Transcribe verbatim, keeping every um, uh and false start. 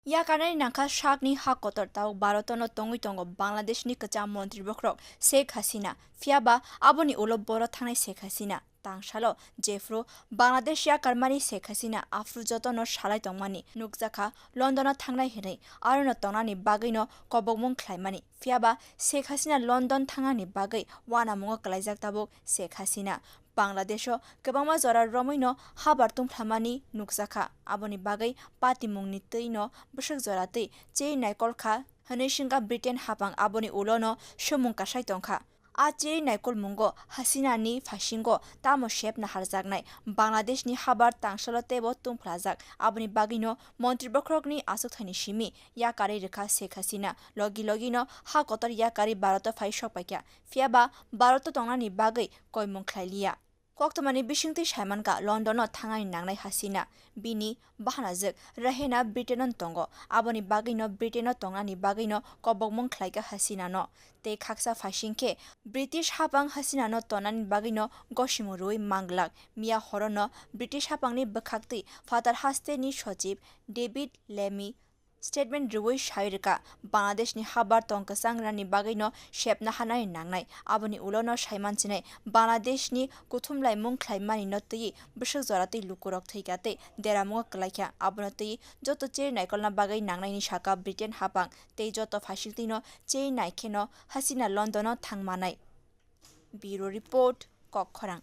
Yakarnani nangkha sakni ha kotor, tabuk Bharotono tongwi tongo Bangladeshni kwcham montri bokhorok Sheikh Hasina. Phiyaba aboni ulo boro thangnai Sheikh Hasina. Tangsalo jephru Bangladesh yakarmani Sheikh Hasina aphuru jotono salai tongmani nukjakha Londono thangnai hinwi, arono tongnani bagwino kobokmung khlaimani. Phiyaba Sheikh Hasina London thangnani bagwi wanamungo kwlaijak tabuk Sheikh Hasina. Bangladesho kwbangma jora romwino habar tungphlamani nukjakha. Aboni bagwi patimungni twino bwswk jora twi chei naikol kha hwnwi swngkha Britain hapang, aboni ulono swmung kasai tongkha. A chei naikolmungo Hasinani phaisingo tamo sep naharjaknai Bangladeshni habar tangsalo teibo tungphlajak. Aboni bagwino montri bokhorokni achukthani simi yakarwi rwkha Sheikh Hasina. Logi logino ha kotor yakarwi Bharoto phai sokpaikha. Phiyaba Bharoto tongnani bagwi koimung khlailiya. Koktwmani bisingtwi saimankha Londono thangnani nangnai Hasina. Bini bahanajwk Rahena Britaino tongo. Aboni bagwino Britaino tongnani bagwino kobokmung khlaikha Hasinano. Tei khaksa phaising khe British hapang Hasinano tonnani bagwino gosimo rwui manglak. Miya horono British hapangni bwkhaktwi phatar hasteni sochib David Lammy statement rwui sai rwkha, Bangladeshni habar tong kwchang rwnani bagwino sepna hanani nangnai. Aboni ulono saimanchinai Bangladeshni kuthumlaimung khlaimanino twiwi bwswk joratwi lukurok thwikha tei deramungo kwlaikha. Abono twiwi joto cheri naikolna bagwi nangnaini sakha Britain hapang tei joto phaisingtwino cheri naikheno Hasina Londono thangmanai. Bureau Report, Kokkhorang.